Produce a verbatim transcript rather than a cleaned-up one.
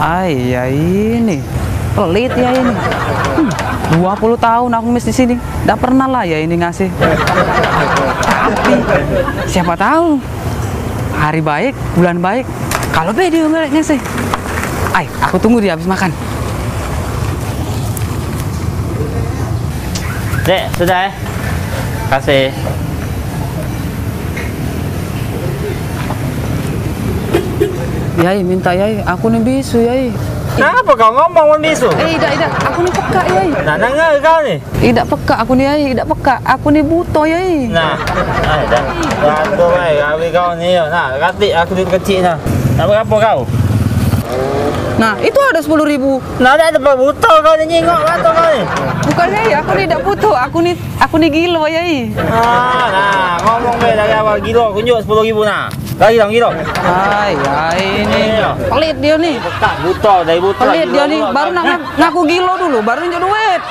Ai, ya ini. Pelit ya ini. Hmm, dua puluh tahun aku ngemis di sini. Ndak pernah lah ya ini ngasih. Tapi siapa tahu hari baik, bulan baik, kalau be dia ngasih. Ai, aku tunggu dia habis makan. Dek, sudah eh? Kasih. Yai, minta yai, aku ni bisu yai. Kenapa kau ngomong mun bisu? Eh, idak, idak, aku ni pekak yai. Nah, dengar kau ni. Idak pekak aku ni yai, idak pekak. Aku ni buto yai. Nah, ai dah. Bantu ai, gawe kau ni yo. Nah, katik aku duit kecik nah. Nak berapa kau? Nah, itu ada sepuluh ribu. Nah, dak ada buto kau ni nyingok mata kau ni. Bukan yai, aku ni dak buto. Aku ni, aku ni gilo yai. Ah, nah, ngomong be dari awal gilo, kunjuk sepuluh ribu nah. Lagi dong gilo. Ai, yai ni. Iya. Pelit dia ni. Pekak buto, dari buto. Pelit dia ni. Baru nak ngak-, ngaku gilo dulu, baru nunjuk duit.